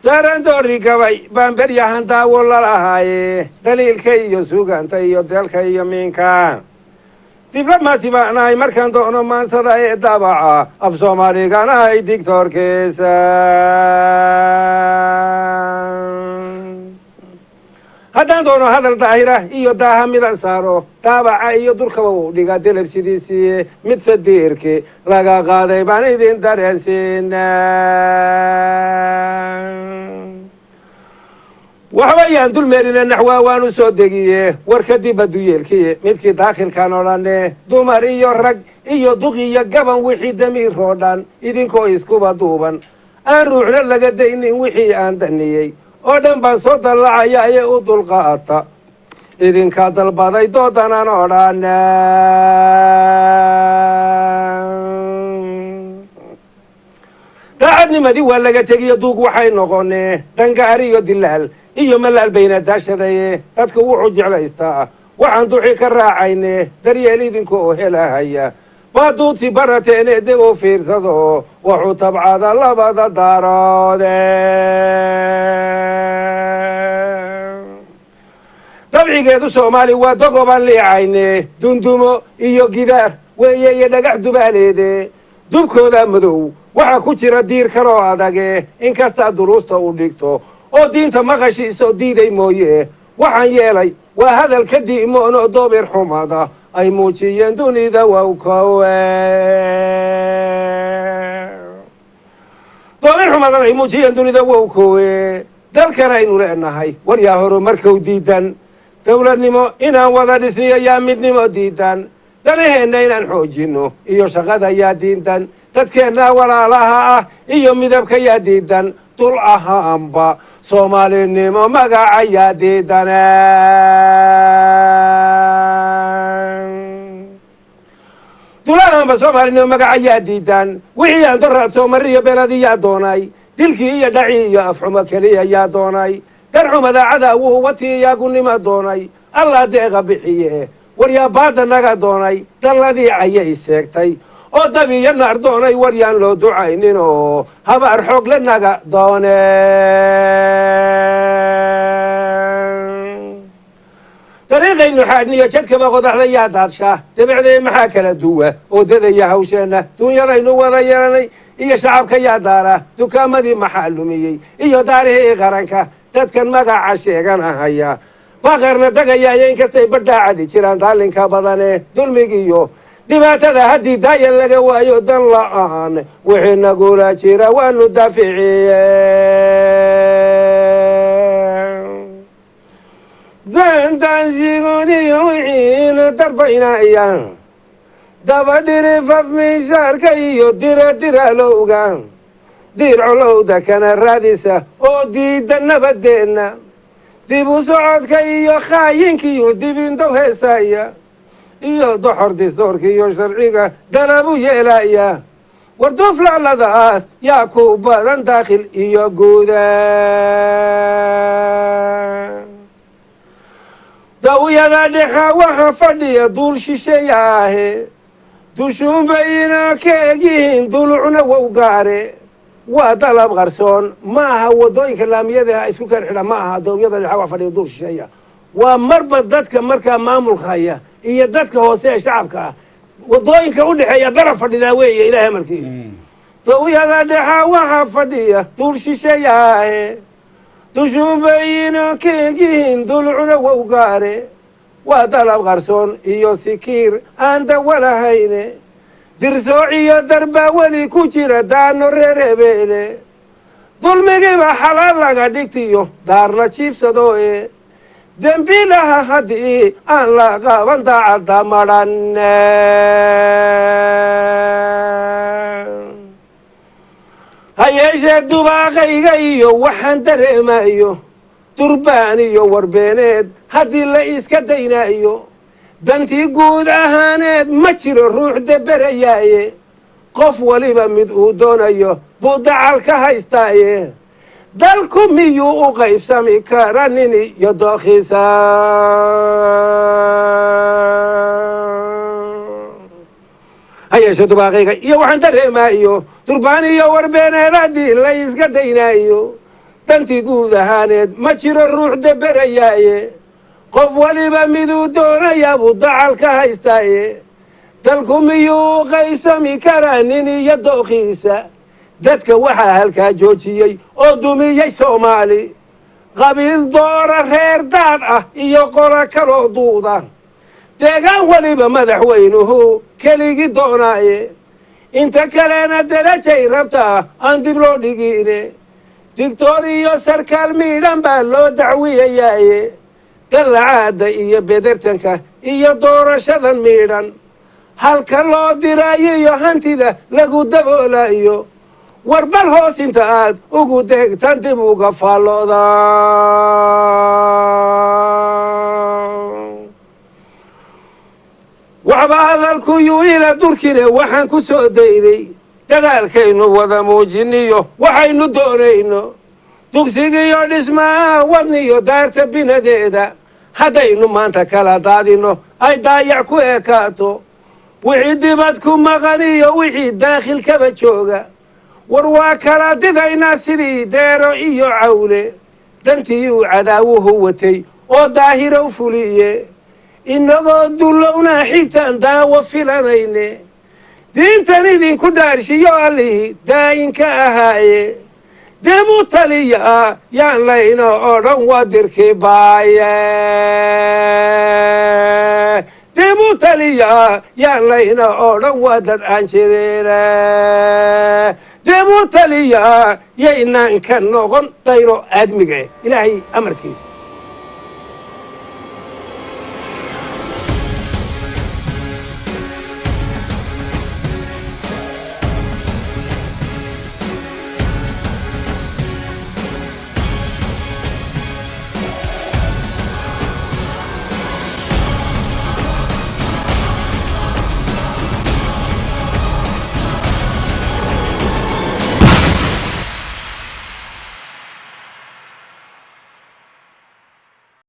Darandoori gabay baan beryahan daawo lalahaaye, daliilka iyo suugaanta iyo deelka iyo miinka. Diblomaasi baan ahay markaan doono maansada ee daabaca, af Soomaaligana ay digtoorkiisa. Haddaan doono hadal daahira iyo daaha midan saaro, daabaca iyo durkaba uu dhiga deleb sidiisii. Mid sadiirki laga qaaday baan idin dareensiina. Waxba yaan dulmeerina, naxwaa waanu soo degiye war kadib aduyeelkiye midkii daakhilkan odhane. Dumar iyo rag iyo duq iyo gaban, wixii damiiroo dhan idinkoo iskuba duuban, aan ruuxna laga daynin, wixii aan daniyey oo dhan baan soo dallacaya ee u dulqaata. Idinka dalbaday doodanan odhan. Daacadnimadii waa laga tegiyo, duug waxay noqonee dangaar iyo dilaal iyo malaal bayna daashadaye. Dadka wuxuu jeclaystaa waxaan duxi ka raacayne, daryeel idinka oo helahaya baa duuti barateene. Dib u fiirsado wuxuu tabcada labada daaroode. Dabcigeedu Soomaali waa dogobaan liicayne, dundumo iyo gidaar weeye iyo dhagax dubaaleede. Dubkooda madow waxaa ku jira diir kaloo adage, inkastaa duruusta u dhigto oo diinta maqashiisoo diiday mooye. Waxaan yeelay waa hadalka di'moon oo doobir xumada ay muujiyeen dunida wawkowe. Doobir xumadan ay muujiyeen dunida wowkowe. Dalkan aynu leenahay war yaa horumarkow diidan? Dowladnimo inaan wada dhisniyo yaa midnimo diidan? Danaheenna inaan xoojino iyo shaqada yaa diidan? Dadkeenna walaalaha ah iyo midabka yaa diidan? Dul ahaanba Soomaalinimo magaca yaa diidan? Dulahaanba Soomaalinimo magaca yaa diidan? Wixii aan doraad soomariyo beladiyaa doonay? Dilkii iyo dhacii iyo afxumo keliya yaa doonay? Darxumada cadaawuhu watii yaa gunima doonay? Allah deeqa bixiye, waryaa baada naga doonay? Dalladii ayay seegtay oo dabiyo naar doonay, waryaan loo ducaynin oo habaar xoog le naga doone. Dariiqaynu xaadhniyo jadkaba qodaxda yaa daadsha? Debecdee maxaa kala duwa oo dadaya hawsheenna? Duunyadaynu wada yeelanay iyo shacabka yaa daara? Dukaamadii maxaa lumiyey iyo daarihii qaranka? Dadkan magaca sheeganahaya baqarna degayaayo, inkastay badhaacadi jiraan daalinka badane. Dulmigiiyo dhibaatada haddii daaya laga waayo, dan la-aan wixii nagula jira waanu daaficiye. Dandansigoniyo wixiina darbaynaya, daba dhirifaf miishaarka iyo dira diralowga, diir colowda kana raadisa oo diida nabadeenna, dib u socodka iyo khaayinkiyo dibindow heesaya iyo doxor disdoorka iyo sharciga dalabu yeelaya. Warduuflaaladaas yaa ku badan daakhil iyo guuda? Dawyada dhexa waxa fadhiya duul shisheeyaahe, dushuunbayna ka egyihiin, dulucna wow gaare. Waa dalab qarsoon, ma aha wadooyinka laamiyada isku keen xidha, ma aha doobyada dhexa wax fadhiya duul shisheeya. Waa marba dadka markaa maamulka haya iyo dadka hoose ee shacabka ah wadooyinka u dhexeeya bera fadhidaa weeye. Ilaahay markii dawyada dhexa waxa fadhiya duul shisheeyaahe, dushuunbayna ka egyihiin, dulucna wow gaare. Waa dalab qarsoon iyo sikiir aan dawa lahayne, dirsooc iyo darbaa weli ku jira daano reer hebeele. Dulmigiiba xalaal laga dhigtiyo daar la jiifsado e, dembiilaha haddii aan la qaban daacadda madhan. Ha yeeshee dubaaqayga iyo waxaan dareemayo, durbaan iyo warbeeneed haddii la iska daynaayo, dantii guud ahaaneed ma jiro ruux deberayaaye. Qof waliba mid uu doonayo buu dacal ka haystaaye, dalku miyuu u qaybsami kara nin iyo dookhiisa? Ha yeeshee dubaaqayga iyo waxaan dareemaayo, durbaan iyo warbeeneed haddii la iska daynaayo, Dantii guud ahaaneed ma jiro ruux deberayaaye. Qof waliba miduu doonayaa buu dacal ka haystaaye. Dalku miyuu qaybsami karaa nin iyo dooqiisa? Dadka waxaa halkaa joojiyey oo dumiyey Soomaali qabiil doora, reer daad ah iyo qolo kaloo duuda. Deegaan weliba madaxweynuhu keligii doonaaye, inta kalena derajay rabtaa aan dib loo dhigine. Digtoor iyo sarkaal miidhan baa loo dacwiyayaaye. Dallacaadda iyo bedertanka iyo doorashadan miidhan halka loo diraayo iyo hantida lagu daboolayo, warbal hoos inta aad ugu deegtan dib uga faallooda. Waxba hadalku yuu ila durkine, waxaan ku soo daynay dadaalkaynu wada muujiniyo waxaynu doonayno. Dugsigiiyo dhismaha wadniyo daarta binadeeda haddaynu maanta kala daadino, ay daayac ku ekaato wixii dibad ku maqan iyo wixii daakhilkaba jooga. War waa kala didaynaa sidii deero iyo cawle, dantiiyuu cadaawuhu watay oo daahiro fuliye. Inagoo dullowna xigtaan daawo filanayne. Diintan idinku dhaarshiyo allihii daayinka ahaaye, dib u taliya yaan layna oo dhan waa dirki baaye. Dib u taliya yaan layna oo dhan waa dad aan jirine. Dib u taliya yaynaan ka noqon dayro aadmiga, Ilaahay amarkiisa.